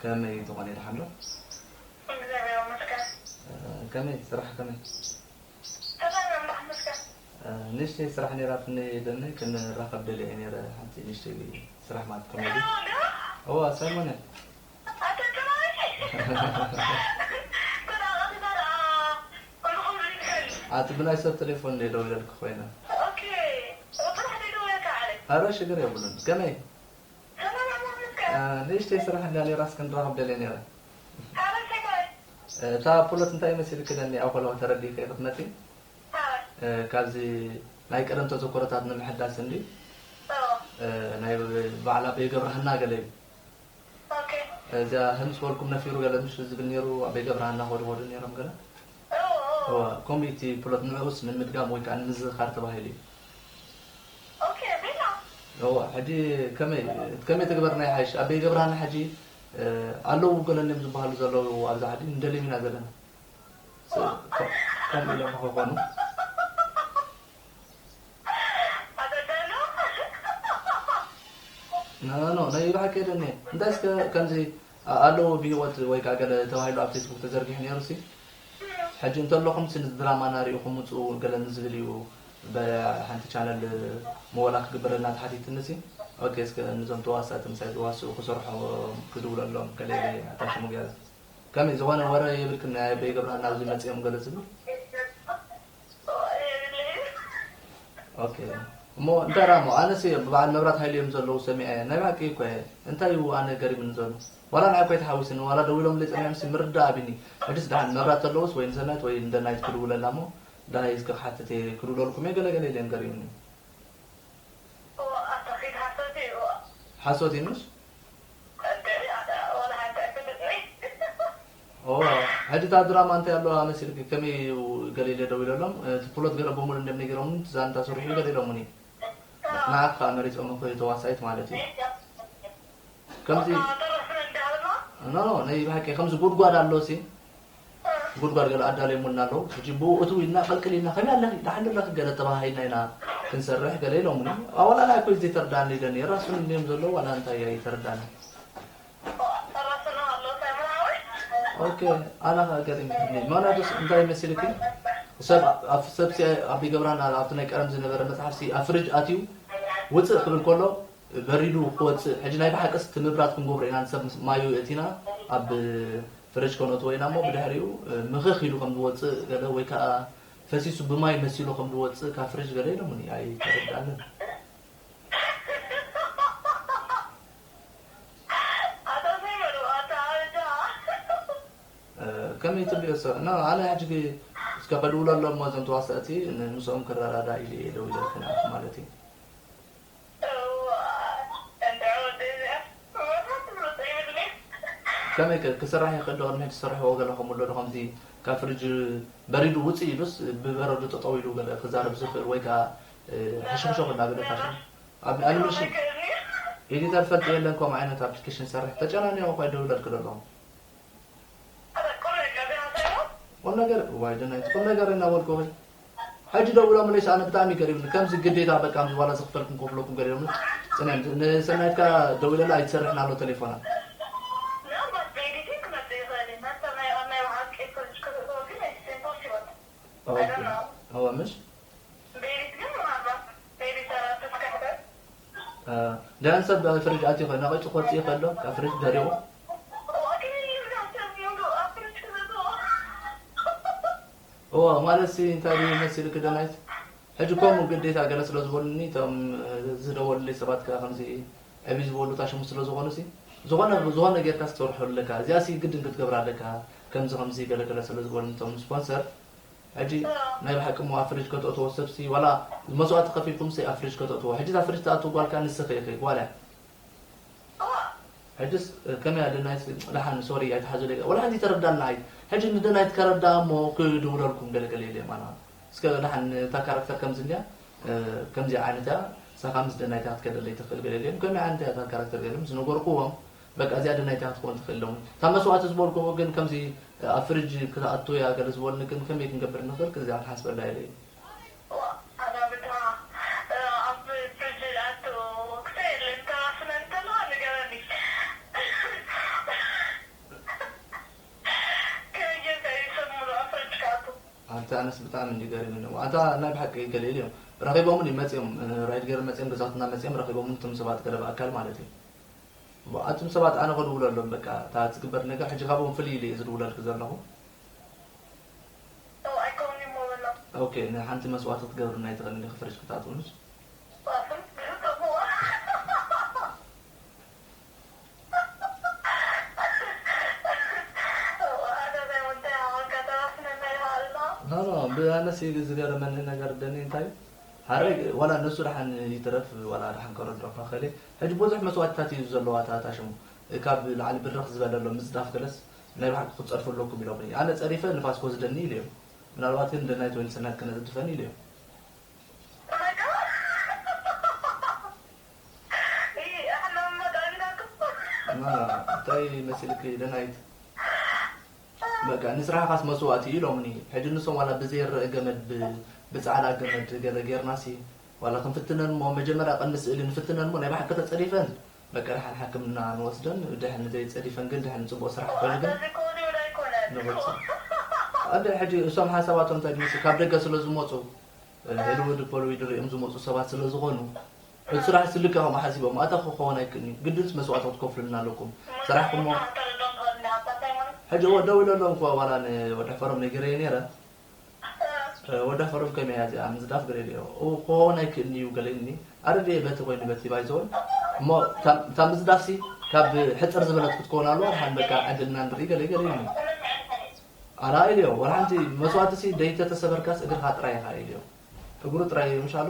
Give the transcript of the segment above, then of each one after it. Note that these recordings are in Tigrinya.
ከመይ ትኾኒ፣ ደሓን ዶ? ከመይ ስራሕ፣ ከመይ? ንእሽተይ ስራሕ ነይራትኒ፣ ደኒ ክንራኸብ ደልየ እየ ነይረ። ሓንቲ ንእሽተይ ስራሕ ማለት ከመይ ድዩ? እዋ ሳይሞን እየ። ኣቲ ብናይ ሰብ ቴሌፎን እንደ ደው ኢለልክ ኮይነ። ኣረ ሽግር የብሉን። ከመይ? ንእሽተይ ስራሕ እንዳ ነይራስ ክንራኸብ ደልየ ነይረ። እታ ፖሎት እንታይ መሲልክ ደኒ ኣብ ኮለዋ ተረዲእክ ክትመጺ? ካብዚ ናይ ቀደም ተዘክሮታት ንምሕዳስ እንዲ ናይ ባዕላ በይገብርሃና ገለ እዩ። እዚኣ ህምስ በልኩም ነፊሩ ገለ ምሽ ዝብል ነይሩ። ኣበይ ገብርሃና ሆድ ሆድ ነይሮም ገለ። ከምኡ እቲ ፕሎት ንዕኡስ ንምድጋም ወይ ከዓ ንምዝኻር ተባሂሉ እዩ። እዋ ሕጂ ከመይ ከመይ ትግበር ናይ ሓይሽ ኣበይ ገብርሃና ሕጂ ኣለዉ ገለ እዮም ዝበሃሉ ዘለዉ ኣብዚ ዓዲ ንደልዮም ኢና ዘለና። ከምኡ ኢሎም ከኾኑ ኖ ኖ ናይ ብሓቂ የለን እየ እንታይ እስከ ከምዚ ኣለዉ ብሂወት ወይ ከዓ ገለ ተባሂሉ ኣብ ፌስቡክ ተዘርጊሑ ነይሩ ሲ ሕጂ እንተለኹም ሲ ድራማ ናሪእኹም ውፅኡ ገለ ንዝብል እዩ ሓንቲ ቻነል መወላ ክግበረልና ተሓቲትኒ ሲ ኦኬ እስከ ንዞም ተዋሳእቲ ምሳይ ዝዋስኡ ክሰርሖ ክድውለሎም ገለ ኣታሽሙ ገለ ከመይ ዝኾነ ወረ የብልክን ናይ ኣበይ ገብርሃና ኣብዚ መፅኦም ገለ ዝብል ኦኬ እሞ እንታይ ዳሞ ኣነስ እዮም ብበዓል መብራት ሃይሉ እዮም ዘለዉ ሰሚዐ ናይ ብሓቂ እኮ እየ እንታይ እዩ ኣነ ገሪምኒ ዘሎ ዋላ ንዓይ እኮ ኣይተሓዊስኒ ዋላ ደዊሎምለይ ፀኒሖምሲ ምርዳእ ኣቢኒ ሕድስ ደሓን መብራት ተለውስ ወይ ንሰናይት ወይ ንደናይት ክድውለላ እሞ ደሃይ እስከ ክሓትት እየ ክድውለልኩም እየ ገለገለ ኢለን ገሪምኒ ሓሶት እዩ ምሽ ሕጂ እታ ድራማ እንታይ ኣለዋ መሲልኪ ከመይ እዩ ገሊለ ደው ኢለሎም እቲ ፕሎት ገለ ብሙሉ እንደም ነጊሮም ዛንታ ስርሑ ገለ ኢሎሙኒ ንዓክ ከዓ መሪፆም እኮ ተዋሳኢት ማለት እዩ ከምዚ ኖ ናይ ብሓቂ ከምዚ ጉድጓድ ኣሎ ሲ ጉድጓድ ገለ ኣዳለየሙልና ኣለዉ ሕጂ ብኡ እትው ኢልና ቀልቅል ኢልና ከመይ ኣለኺ ደሓን ኣለኺ ገለ ተባሃሂልና ኢና ክንሰርሕ ገለ ኢሎሙኒ ኣዋላ ናይ ኮይ ዘይተርዳኒ ኢለኒ ራሱ እንድዮም ዘለዉ ዋላ እንታይ ኣይተረዳኒ ኦኬ ኣና ገሪም ምክንያቱ እንታይ መሲልኪ ሰብ ሰብ ኣቢ ገብራና ኣብቲ ናይ ቀረም ዝነበረ መፅሓፍ ሲ ኣብ ፍርጅ ኣትዩ ውፅእ ክብል ከሎ በሪዱ ክወፅእ ሕጂ ናይ ብሓቂ እቲ ምብራት ክንገብሮ ኢና ንሰብ ማዩ እቲና ኣብ ፍርጅ ከነእትዎ ኢና እሞ ብድሕሪኡ ምኽኽ ኢሉ ከም ዝወፅእ ገለ ወይ ከዓ ፈሲሱ ብማይ መሲሉ ከም ዝወፅእ ካብ ፍርጅ ገለ ኢሎምኒ ኣይተረዳንን ከመይ ትብልዮ ሰብ ና ኣነ ሕጂ እስከ ከድውለሎም እሞ እዞም ተዋሳእቲ ንምስኦም ክረዳዳ ኢሉ እየ ደው ኢለልክን ኣቲ ማለት እዩ ከመይ ከ ክስራሕ ይኽእል ዶ ቅድሚ ሕጂ ዝሰርሕዎ ገለ ከምኡ ኣሎ ዶ ከምዚ ካብ ፍርጅ በሪዱ ውፅእ ኢሉስ ብበረዶ ጠጠው ኢሉ ገለ ክዛረብ ዝኽእል ወይ ከዓ ሕሽኽሾኽ እናበለ ፋሽን ኣብ ኣኒሜሽን ኤዲተር ፈልጥ የለን ከምኡ ዓይነት ኣፕሊኬሽን ሰርሕ ተጨናኒቆ እኳ ይደውለልክ ዘለኹ ቁም ነገር ዋይ ደናይት ቁም ነገር እናበልኩ ሕጂ ደውሎምለይ ኣነ ብጣዕሚ ገሪምኒ ከምዚ ግዴታ በቃ ምዚ ዋላ ዝኽፈልኩም ከፍለኩም ገሪምኒ ፅነ ንሰናይትካ ደዊለላ ኣይትሰርሕን ኣሎ ቴሌፎና እዋ ምሽ ደን ሰብ ፍርጅ ኣትዩ ከሎ ነቒፁ ክወፅእ ይኸሎ ካብ ፍርጅ ደሪቑ እዎ ማለት ሲ እንታይ ድዩ መሲሉ ክደናይት ሕጂ ከምኡ ግዴታ ገለ ስለ ዝበሉኒ እቶም ዝደወሉለይ ሰባት ከዓ ከምዚ ዕብይ ዝበሉ ታሽሙ ስለ ዝኾኑ ሲ ዝኾነ ዝኾነ ጌርካ ክትሰርሖ ኣለካ እዚኣ ሲ ግድን ክትገብራ ኣለካ ከምዚ ከምዚ ገለ ገለ ስለ ዝበሉኒ እቶም ስፖንሰር ሕጂ ናይ ብሓቂ እሞ ኣብ ፍሪጅ ከተእትዎ ሰብሲ ዋላ መስዋእቲ ከፊልኩም ሲ ኣብ ፍሪጅ ከተእትዎ ሕጂ እዛ ፍሪጅ ትኣትው ጓልካ ንስኺ ኢኺ ጓል እያ ሕጅስ ከመይ ኣደናይት ደሓን ሶሪ ኣይትሓዙለይ ወላ ሓንቲ ተረዳና ኣይ ሕጂ ንደናይት ከረዳ እሞ ክድውለልኩም ገለገለ ኢለ ማና እስከ ደሓን እታ ካራክተር ከምዚ እንድያ ከምዚ ዓይነት እያ ሳኻ ምስ ደናይት ክትከደለይ ትኽእል ገለ ኢለ ከመይ ዓይነት እያ እታ ካራክተር ገለ ምስ ነገርኩዎም በቃ እዚኣ ደናይት ክትከውን ትኽእል ኢሎም እታ መስዋእቲ ዝበልኩዎ ግን ከምዚ ኣብ ፍርጅ ክትኣቱ እያ ገለ ዝበሉኒ ግን ከመይ ክንገብር ንኽእል ክዚኣ ንሓስበላ ኢለ እዩ ኣነስ ብጣዕሚ እንዲ ገሪሙኒ። ኣታ ናይ ብሓቂ ገለ ኢሉ እዮም ረኺቦምን እዩ መጺኦም፣ ራይድ ገይሮም መጺኦም፣ ገዛውትና መጺኦም ረኺቦምን እቶም ሰባት ገለ ብኣካል ማለት እዩ። ኣቱም ሰባት ኣነ ከድውለሎም በቃ፣ እታ ትግበር ነገር ሕጂ ካብኦም ፍልይ ኢለ እየ ዝድውለልኪ ዘለኹ። ኦኬ፣ ንሓንቲ መስዋእቲ ክትገብርና ኣይትኽእልን ኢኺ ፍሪጅ ክታጥቡንስ? ኖ ኖ ብኣነስ ዝገረመኒ ነገር ደኒ እንታይ ሓረግ ዋላ ንሱ ደሓን ይትረፍ ዋላ ደሓን ከረድኦ ካኸለ ሕጂ ብዙሕ መስዋእትታት እዩ ዘለዋ ታታ ሽሙ ካብ ላዕሊ ብርኽ ዝበለ ኣሎ ምዝዳፍ ገለስ ናይ ብሓቂ ክትፀድፉ ኣለኩም ኢሎም ኣነ ፀሪፈ ንፋስ ክወስደኒ ኢሉ እዮም ምናልባት ግን ደናይት ወይ ንፅናት ክነፅድፈኒ ኢሉ እዮም እንታይ መሲልኪ ደናይት በቃ ንስራሕኻስ መስዋእቲ እዩ ኢሎምኒ ሕጂ ንሶም ዋላ ብዘይረአ ገመድ ብፃዕዳ ገመድ ገለ ጌርናሲ ዋላ ክንፍትነን እሞ መጀመርያ ቅድሚ ስእሊ ንፍትነን እሞ ናይ ብሓቂ ተፀዲፈን በቃ ደሓን ሓክምና ንወስደን ድሕን ዘይፀዲፈን ግን ድሕን ፅቡቅ ስራሕ ኮይኑ ግን ንወፅእ ኣደ ሕጂ እሶም ሓሳባቶም እንታይ ድምሲ ካብ ደገ ስለ ዝመፁ ሄልውድ ፖልዊድ ሪኦም ዝመፁ ሰባት ስለ ዝኾኑ እቲ ስራሕ ስልካ ከም ሓሲቦም ኣታ ክኸውን ኣይክእልን እዩ ግድንስ መስዋእቲ ክትከፍሉልና ኣለኩም ስራሕኩሞ ሕጂ ወደው ኢለሎም እኮ ዋላ ንወድሕፈሮም ነጊረየ ነይረ ወድሕፈሮም ከመይ እያ እዚኣ ምዝዳፍ ገለ ኢለዮ ክኸውን ኣይክእልን እዩ ገለ ኢልኒ ኣረድየ በቲ ኮይኑ በቲ ባይዘወን እሞ እታ ምዝዳፍሲ ካብ ሕፅር ዝበለት ክትከውን ኣለዋ ድሓን በቃ ዕድልና ንርኢ ገለ ገለ ኢልኒ ኣላ ኢልዮ ወላ ሓንቲ መስዋእትሲ ደይተተሰበርካስ እግርኻ ጥራይ ኢኻ ኢልዮ እግሩ ጥራይ ምሻሎ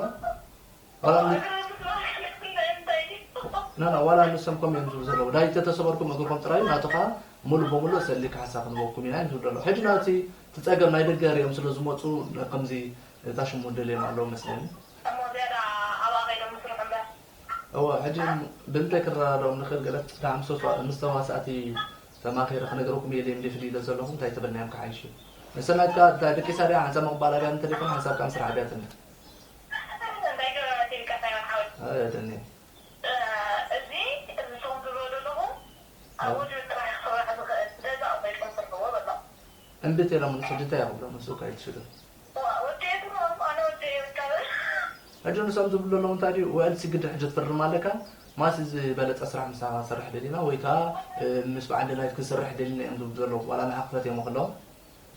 ናና ዋላ ንሶም ከም እዮም ዝብሉ ዘለዉ ዳይ ተተሰበርኩም እግርኩም ጥራይ ናቱ ከዓ ሙሉ በሙሉ ሰሊካ ሓሳብ ክንበኩም ኢና እዮም ዝብሉ ዘለዉ ሕጂ ናቲ እቲ ፀገም ናይ ደገ ሪኦም ስለ ዝመፁ ከምዚ እታ ሽሙ ደልዮም ኣለዉ መስለኒ እሞ ዝያዳ ኣብኣ ከይዶም ምስርሑ እምበር እወ ሕጂ ብምንታይ ክረዳድኦም ንኽእል ገለ ድሓ ምስ ተዋሳእቲ ተማኺረ ክነግረኩም እየ ደም ፍልይ ኢለ ዘለኹ እንታይ ተበልናዮም ክሓይሽ እዩ ንሰናትካ እንታይ ደቂሳ ድያ ሓንሳብ ምቕባል ኣብያ እንተደይኮነ ሓንሳብ ከዓ ምስራሕ ኣብያትኒ ኣየደኒ እዚ ንስኹም ትብሎ ዘለኹም ኣብ ወዲኡ ጥራሕ ክስራሕ ዝኽእል ገዛ ኣቑሑ ስርሕዎ በሎ እምቢ ተሎም ንሱ ድንታይ ይኽብሎ ንሱ እኳ ይትሽሉ ሕጂ ንሶም ዝብሉ ዘለዉ እንታይ ድዩ ውዕል ሲግዲ ሕጂ ትፍርም ኣለካ ማሲ ዝበለፀ ስራሕ ምሳኻ ንሰርሕ ደሊና ወይ ከዓ ምስ በዓል ደላይት ክንሰርሕ ደሊና እዮም ዝብሉ ዘለዉ ዋላ ንሓክፈት እዮም ከለዉ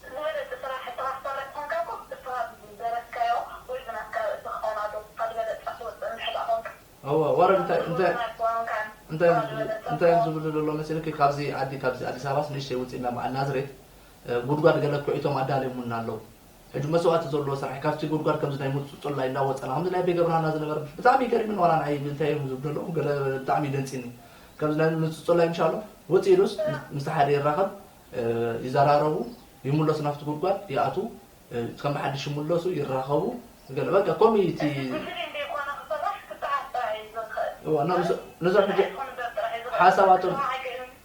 ዝበለፀ ስራሕ ንስኻ ክትሰርሕ ተኾንካ እኮ ንስኻ ብዝደረስካዮ ወይ ብናትካ ርእሲ ክኾን ኣለዎ ካብ ዝበለፀ ክትወፅእ እንድሕር ደኣ ኮንካ እወ ወረ እንታይ እንታይ እንታይ እንታይ እዮም ዝብሉ ዘሎ መሲልኪ ካብዚ ዓዲ ካብዚ ኣዲስ ኣበባስ ንእሽተይ ውፅእ ኢና በዓል ናዝሬት ጉድጓድ ገለ ኩዒቶም ኣዳልዮምና ኣለዉ ሕጂ መስዋእቲ ዘለዎ ስራሕ ካብቲ ጉድጓድ ከምዚ ናይ ምፅፁላይ እንዳወፀና ከምዚ ናይ ቤገብርሃና ዝነበረ ብጣዕሚ ይገርምን ዋላ ንዓይ እንታይ እዮም ዝብሉ ኣለዉ ገለ ብጣዕሚ ደንፂኒ ከምዚ ናይ ምፅፁላይ ምሻሎ ውፅእ ኢሉስ ምስቲ ሓደ ይራኸብ ይዘራረቡ ይምለሱ ናብቲ ጉድጓድ ይኣትዉ ከም ሓድሽ ይምለሱ ይራኸቡ ገለ በቃ ኮሚቲ ነዞም ሕጂ ሓሳባቶም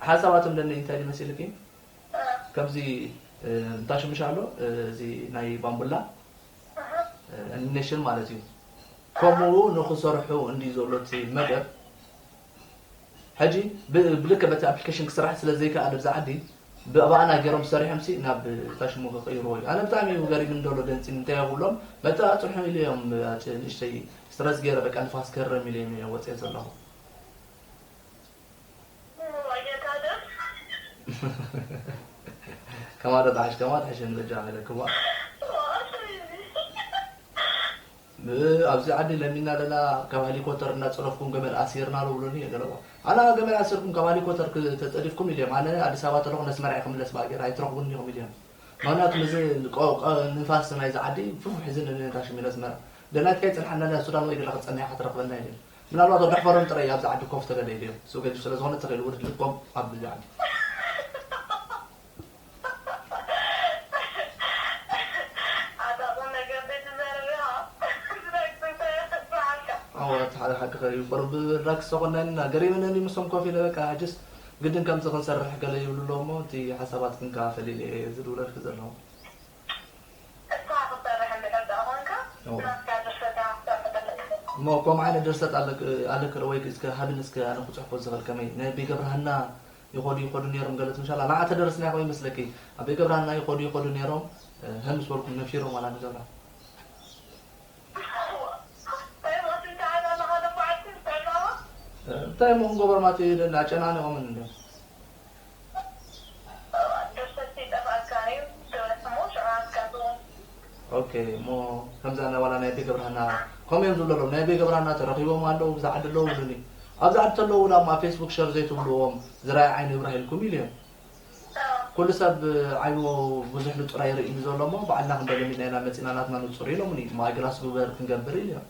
ሓሳባቶም ደኒ እንታይ ይመስልኪ ከምዚ እንታይ ሽምሽ ኣሎ እዚ ናይ ባምቡላ ኣኒሜሽን ማለት እዩ ከምኡ ንክሰርሑ እንዲ ዘሎ እቲ መደብ ሕጂ ብልክዕ በቲ ኣፕሊኬሽን ክስራሕ ስለ ዘይከኣል ኣብዚ ዓዲ ብኣባእና ገይሮም ሰሪሖም ሲ ናብ ታሽሙ ክቅይርዎ እዩ ኣነ ብጣዕሚ እዩ ገሪም እንደሎ ደንፂ እንታይ ይብሎም በቃ ኣፅንሑ ኢሉ እዮም ንእሽተይ ስትረስ ገይረ በቃ ንፋስ ከረም ኢሉ እዮም ወፅየ ዘለኹ ከማዶ ጣሕሽ ከማ ትሕሽ ንበጃ ኢለክዋ ኣብዚ ዓዲ ለሚና ኣለና ካብ ሄሊኮተር እናፀረፍኩም ገመድ ኣሲርና ዶ ብሉኒ ገለዋ ኣና ገመድ ኣሲርኩም ካብ ሄሊኮተር ተፀዲፍኩም ኢልዮም ኣነ ኣዲስ ኣበባ ተለኹ ነስመራ ክምለስ ባጌር ኣይትረኽቡን ዲኹም ኢልዮም ምክንያቱ እዚ ንፋስ ናይዚ ዓዲ ፍፉሕ እዚ ንነታሽም ኢለ ኣስመራ ደናትካ ይፅንሓና ሱዳን ወይ ገለ ክፀንሕ ክትረኽበና ኢልዮም ምናልባት ወዲ ሕፈሮም ጥራይ ኣብዚ ዓዲ ኮፍ ተበለ ኢልዮም ሱ ገዲፍ ስለ ዝኾነ ተኽእል ውርድ ልቦም ኣብዚ ዓዲ ኣዋ እቲ ሓደ ሓቂ ከዩ ቁርብ ራክስ ተኮናኒና ገሪምነኒ ምሶም ኮፍ ኢለ በቃ ሕጅስ ግድን ከምዚ ክንሰርሕ ገለ ይብሉ ኣለዉ እሞ እቲ ሓሳባት ክንከፋፈል ኢለ እየ ዝድውለልኪ ዘለኹ እሞ ከምኡ ዓይነት ድርሰት ኣለክ ዶ ወይ እስከ ሃብን እስከ ኣነ ክፅሕፎ ዝኽእል ከመይ ናይ ቤገብርሃና ይኸዱ ይኸዱ ነይሮም ገለት ምሻላ ንዓ ተደረስና ይኸው ይመስለኪ ኣብ ቤገብርሃና ይኸዱ ይኸዱ ነይሮም ሀምስ ወርኩም ነፊሮም ዋላ ንገብራ እንታይ ሞ ክንገበር ማለት እዩ ደና ኣጨናኒቖምን እንደ ኦኬ እሞ ከምዛ ናይ ዋላ ናይ ቤ ገብርሃና ከምኡ እዮም ዝብሉ ኣለዉ ናይ ቤ ገብርሃና ተረኺቦም ኣለዉ ብዛ ዓዲ ኣለዉ ይብሉኒ ኣብዚ ዓዲ ተለዉ ዳማ ፌስቡክ ሸር ዘይትብልዎም ዝራይ ዓይኒ ይብራህ ኢልኩም ኢሉ እዮም ኩሉ ሰብ ዓይኑ ብዙሕ ንጹር ኣይርእን እዩ ዘሎ እሞ ባዕልና ክንደገሚና ኢና መጺና ናትና ንጹር ኢሎምኒ እሞ ኣይግላስ ግበር ክንገብር ኢሉ እዮም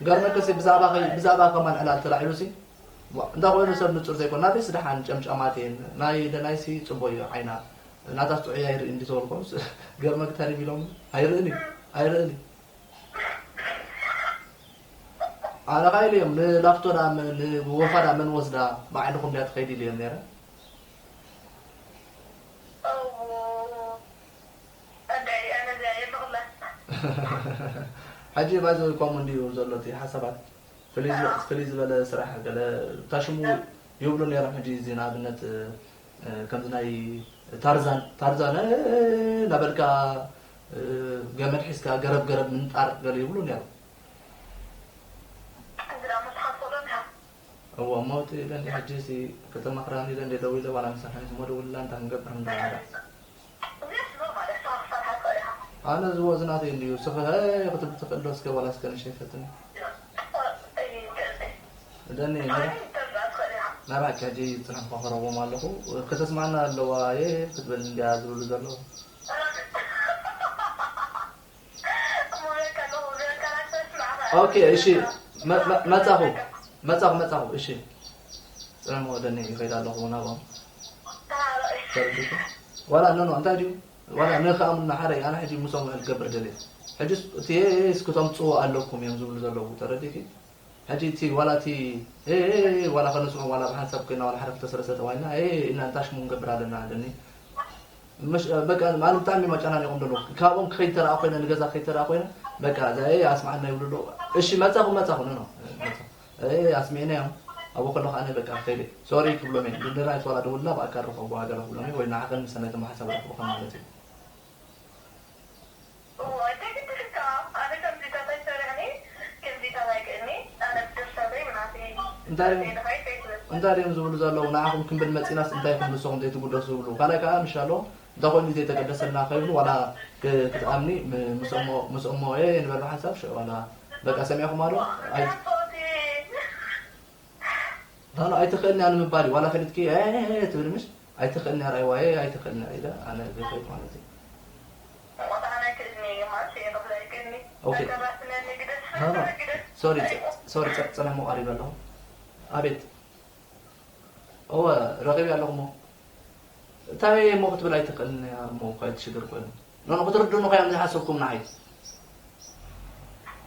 ገርመክሲ ብዛዕባ ከማን ዕላል ተላዒሉሲ እንታይ ኮይኑ ሰብ ንጹር ዘይኮን ናተይስ ደሓን ጨምጫማት እየን ናይ ደናይሲ ጽቡቅ እዩ ዓይና ናታስ ጥዑይ ኣይርኢ እንዲ ተበልኮምስ ገርመክ ተሪም ኢሎም ኣይርእን እዩ ኣይርእን እዩ ኣነ ኻይል እዮም ንላፍቶ ዳ ንወፋ ዳ መን ወስዳ ባዕልኹም ድያ ትኸይድ ኢሉ እዮም ነረ ሕጂ ባይዘ ከምኡ እንዲዩ ዘሎ እቲ ሓሳባት ፍልይ ዝበለ ስራሕ ገለ ታሽሙ ይብሉ ነይሮም ሕጂ እዚ ንኣብነት ከምዚ ናይ ታርዛን ታርዛን እናበልካ ገመድ ሒዝካ ገረብ ገረብ ምንጣር ገለ ይብሉ ነይሮም እዎ እሞ እቲ ኢለ እንዲ ሕጂ ሲ ከተማኽራኒ ኢለ እንዲ ደው ኢለ ዋላ ምሳሕ ናይ ዝመደውላ እንታይ ክንገብር ንዳ ኣነ ዝዎ ዝናተይ እንድዩ ስኸ ክትብል ትኽእል ዶ እስከ ዋላ እስከ ንሸይ ፈትኒ ደኒ ናይ ብሓቂ ሕጂ ጽናሕ ከኸረዎም ኣለኹ ከተስማዕና ኣለዋ የ ክትብል እንድያ ዝብሉ ዘለዉ ኦኬ እሺ መጻኹ መጻኹ መጻኹ እሺ ጽዕሞ ወደኒ ይኸይድ ኣለኹ ናብኦም ተረዲኹ ዋላ ኖኖ እንታይ ድዩ ዋላ ንኽኣምኑና ሓረይ ኣነ ሕጂ ምሶም ክገብር ደልየ ሕጂ እቲ እስክቶም ጽዎ ኣለኩም እዮም ዝብሉ ዘለዉ ተረዲኪ ሕጂ እቲ ዋላ እቲ ዋላ ከነስምዖ ዋላ ብሓንሳብ ኮይና ዋላ ሓደ ክልተ ሰለስተ ጠዋይና ኢልና እንታይ ሽሙ ንገብር ኣለና ኣለኒ በቃ ማለት ብጣዕሚ እዮም ኣጨናኒቖም ዘለዉ ካብኦም ክኸይድ ተረኣ ኮይነ ንገዛ ክኸይድ ተረኣ ኮይነ በቃ እዛ ኣስምዓና ይብሉ ኣለዉ እሺ መጻኹ መጻኹ ኖኖ ኣስሚዕናዮም ኣብኡ ከለኹ ኣነ በቃ ከይደ ሶሪ ክብሎም እየ ድንድና ይትዋላ ደውልና ብኣካል ረኸቡ ሃገር ክብሎም ወይ ንዓኸን ምሰናይ ተመሓሳብ ረኽቡ ከም ማለት እዩ እንታይ ድዮም ዝብሉ ዘለዉ ንዓኹም ክንብል መፂናስ እንታይ ኢኹም ንስኹም ዘይትጉደሱ ዝብሉ ካልኣይ ከዓ ምሻሎ እንታይ ኮይኑ ዘይተገደሰልና ከይብሉ ዋላ ክትኣምኒ ምስ እሞ እየ ንበል ሓንሳብ ሽዑ ዋላ በቃ ሰሚዕኹም ኣሎ ኣይትኽእልኒ እያ ንምባል እዩ ዋላ ፈሊጥኪ ትብል ምሽ ኣይትኽእልኒ እያ ራእይዋ ኣይትኽእልኒ እያ ኢለ ኣነ ዝኸይድ ማለት እዩ ሶሪ ፅናሞ ቀሪበ ኣለኹ ኣቤት እወ ረኺብ ኣለኹ ሞ እንታይ እሞ ክትብል ኣይትኽእልን እያ እሞ እንታይ ትሽግር ኮይኑ ኖኖ ክትርድኑ ከዮም ዘይሓሰብኩም ንዓይ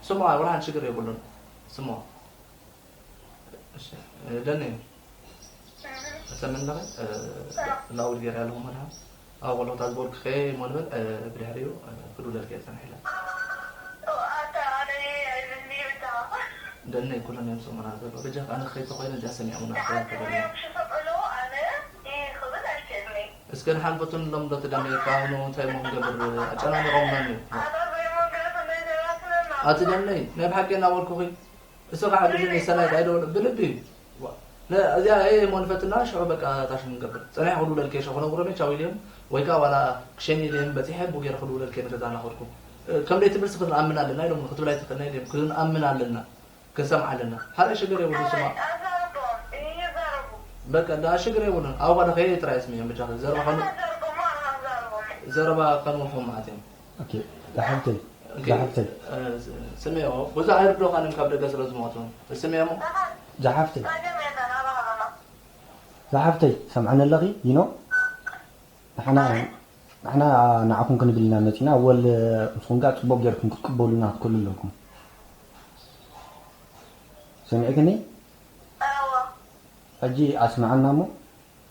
ስምዖ ወላ ሓንቲ ሽግር የብሉን ስምዖ ደኒ ሰምንለኸ ላውድ ገይረ ኣለኹ መድሃ ኣብ ቆልዑ እታ ዝበልኩ ከ እሞ ንበል ብድሕሪኡ ክድውለልከ እየ ጸኒሐ ኢለ ደነይ ኩለን እዮም ዝሰምዑና ዘሎ በጃኻ ኣነ ክኸይድ ተኾይነ እዚኣ ሰሚዖምና ክኸውን ከለና እስከ ድሓን ፈቱንሎም ዶ ትደነይ ካህኑ እንታይ እሞ ክንገብር ኣጨናኒቖምና እኒኦ ኣቲ ደነይ ናይ ብሓቂ እናበልኩኺ እሱ ከዓ ልጅ ሰናይ ዳይዶ ብልቢ እዚኣ እየ እሞ ንፈትና ሽዑ በቃ ታሽሙ ንገብር ፀኒሐ ክድውለልከ ሸኾነ ጉረሜ ቻው ኢልዮም ወይ ከዓ ዋላ ክሸኒ ኢልዮም በፂሐ ቡ ገይረ ክድውለልከ ንገዛ እናኸድኩ ከም ደይ ትብል ስክት ንኣምን ኣለና ኢሎም ክትብል ኣይትኽእልና ኢልዮም ክንኣምን ኣለና ክንሰምዓ ኣለና ሓደ ሽግር የብሉ ስማ በቃ ዳ ሽግር የብሉን ኣብ ኳዳ ከየ ጥራይ ስሚ እዮም ብቻ ዘረባ ከኑ ዘረባ ከንወልፎም ማለት እዮም ኦኬ ዝሓፍተይ ዝሓፍተይ ስምዮ ብዙሕ ኣይርዶኻንን ካብ ደገ ስለ ዝሞቱ ስምዮሞ ዝሓፍተይ ዝሓፍተይ ሰምዓኒ ኣለኺ ይኖ ንሕና ንዓኹም ክንብል ኢና መፂና ወል ንስኹም ከዓ ፅቡቅ ጌርኩም ክትቅበሉና ክትክእሉ ኣለኩም ሰሚዕክኒ ሕጂ ኣስምዓና እሞ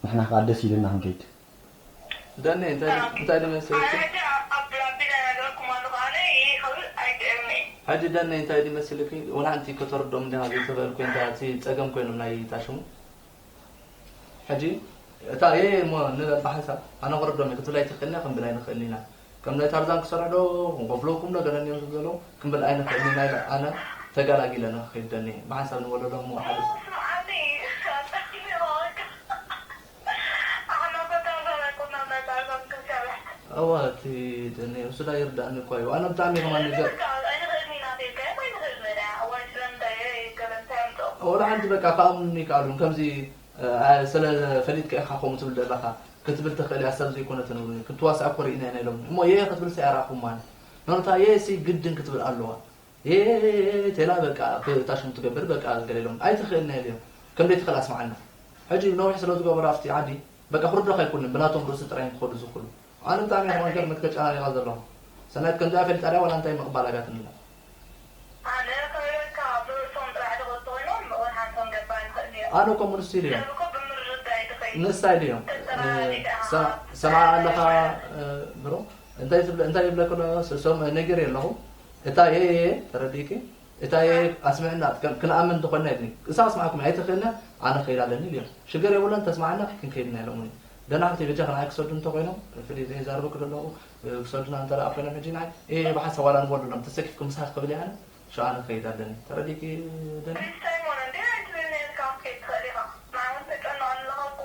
ንሕና ከዓ ደስ ኢልና ክንከይድ ደነይ እንታይ እንታይ ድመስልኪ ሕጂ ደነይ እንታይ ድመስልኪ ወላ ሓንቲ ከተርዶም እንዲኻ ዘይተኽእል ኮይንካ እቲ ፀገም ኮይኖም ናይ ታሽሙ ሕጂ እታ እየ እሞ ንበል ብሓንሳብ ኣነ ክረዶም እየ ክትብል ኣይትኽእልና ክንብል ኣይንኽእልን ኢና። ከም ናይ ታርዛን ክሰርሕ ዶ ክንቆፍለኩም ዶ ገለ እዮም ዝብሉ ዘለዉ ክንብል ኣይንኽእልን ኢና ኢለ ኣነ ተጋላጊለ ንኽኸይድ ደኒ ብሓንሳብ ንበሎ ዶ እሞ ሓደ እዋ እቲ ደኒ እሱ ዳ ይርዳእኒ እኳ እዩ ኣነ ብጣዕሚ ከማን ነገር ወላ ሓንቲ በቃ ከኣምኑኒ ይከኣሉን ከምዚ ስለ ፈሊጥካ ኢኻ ከምኡ ትብል ዘለኻ ክትብል ትኽእል እያ ሰብ ዘይኮነትን እውን ክትዋሳእ እኮ ርኢና ኢና ኢሎም እሞ የየ ክትብል ሰ ኣይረኣኹማን ኖኖታ የየ ሲ ግድን ክትብል ኣለዋ የየ ቴላ በቃ እታ ሽሙ ትገብር በቃ ገለ ኢሎም ኣይትኽእልና ኢለ እዮም ከም ደይትኽእል ኣስምዓና ሕጂ ነዊሕ ስለ ዝገበሩ ኣብቲ ዓዲ በቃ ክርዶኽ ኣይኮንን ብናቶም ርእሲ ጥራይ እዮም ክኸዱ ዝኽእሉ ኣነ ብጣዕሚ እዮም ከማን ገርመት ከጨናኒቓ ዘለኹ ሰናይት ከምዚኣ ፈሊጣ ድያ ዋላ እንታይ ምቕባል ኣብያትኒ እላ ኣነ ከምኡ ኢለ እኮ ንሱ ኢሉ እዮም ሰምዓ ኣለኻ ብሮ እንታይ ይብለክ ኣሎ ነጊር ኣለኹ እታ የየ ተረዲእኪ እታ የየ ኣስምዕና ክንኣምን እንተኾንና ይብኒ እሳ ኣስማዕኩም ኣይትኽእልና ኣነ ክኸይድ ኣለኒ ኢሉ እዮም ሽገር የብሎን ተስማዕና ክንከይድና ኢሎምኒ ደናሕቲ በጃ ከነዓይ ክሰዱ እንተኾይኖም ፍሊ ዘይዛረበ ክደለኹ ክሰዱና እንተደኣ ኮይኖም ሕጂ ንዓይ እ ብሓንሳብ ዋላ ንበሉሎም ተሰኪፍኩም ምሳኺ ክብል እየ ኣነ ሽዓ ኣነ ክኸይድ ኣለኒ ተረዲእኪ ደኒ ሳይሞን እንዴ ኣይትብል ነርካ ክትከይድ ትኽእል ኢኻ ንዓውን ተጨንቕ ኣለኻ እኮ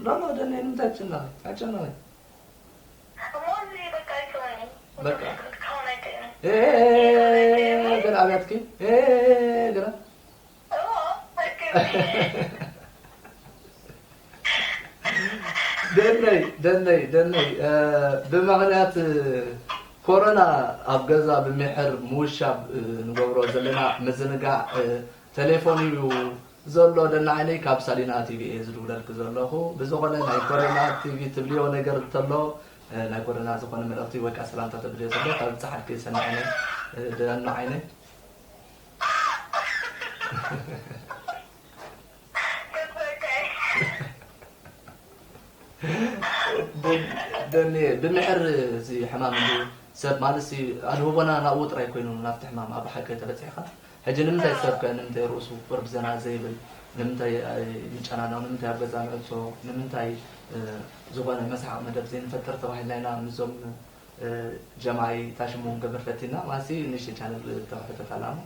ኖ ኖ ደኒ ንምንታይ ትጭነቒ ኣይጨነቒ እሞ እዚ በቃ ኣይትበኒ በቃ ክትከውን ኣይክእልን እ ገለ ኣብያትኪ እ ገለ ደነይ ደነይ ደነይ ብምኽንያት ኮሮና ኣብ ገዛ ብምሕር ምውሻብ ንገብሮ ዘለና ምዝንጋዕ ተሌፎን እዩ ዘሎ ደና ዓይነይ ካብ ሳሊና ቲቪ እየ ዝድውለልክ ዘለኹ ብዝኾነ ናይ ኮሮና ቲቪ ትብልዮ ነገር እንተሎ ናይ ኮሮና ዝኾነ መልእኽቲ ወይ ከዓ ሰላምታ ተብልዮ ዘሎ ካብ ዝፀሓልክ ሰኒ ዓይነይ ደና ዓይነይ ደኒ ብምሕር እዚ ሕማም እንዲ ሰብ ማለት ኣድህቦና ናብኡ ጥራይ ኮይኑ ናብቲ ሕማም ኣብ ሓቂ ተበፂሕካ ሕጂ ንምንታይ ሰብ ከ ንምንታይ ርእሱ ቁርብ ዘና ዘይብል ንምንታይ ንጨናነቕ ንምንታይ ኣብ ገዛ ንዕጾ ንምንታይ ዝኾነ መስሓቕ መደብ ዘይንፈጥር ተባሂልና ኢና ምዞም ጀማይ ታሽሙ ገበር ፈቲና ማሲ ንሽ ቻነል ተባሕተት ኣላማ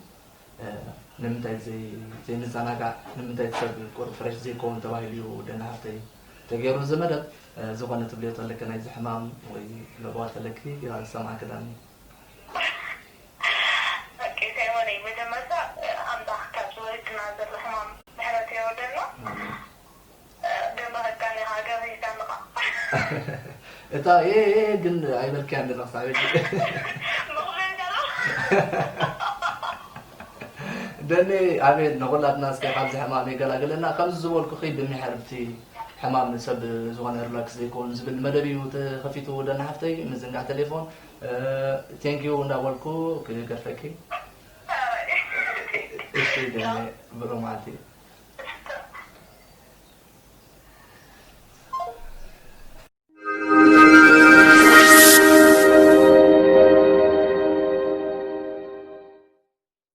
ንምንታይ ዘይንዘናጋዕ ንምንታይ ሰብ ቁሩብ ፍሬሽ ዘይከውን ተባሂሉ እዩ ደና ሃፍተይ ተገይሩ እዚ መደብ ዝኾነ ትብልዮ ተለከ ናይዚ ሕማም ወይ ለበዋ ተለኪ ዝሰማዕኪ ዳኒ ኦኬ ሳይሞነይ መጀመርታ ኣምላኽ ካብ ዝወርድና ዘሎ ሕማም ምሕረት የወርደልና እታ ኤ ግን ኣይበልክያን ደለኽ ሳዕ ደኒ ኣሜን ንኹላትና እስከ ካብዚ ሕማም የገላግለና ከምዚ ዝበልኩኺ ብምሕር ብቲ ሕማም ሰብ ዝኾነ ሪላክስ ዘይከውን ዝብል መደብ እዩ ተኸፊቱ ደና ሓፍተይ ምዝንጋዕ ቴሌፎን ቴንኪዩ እንዳበልኩ ክገድፈኪ እሺ ደኒ ብሩህ መዓልቲ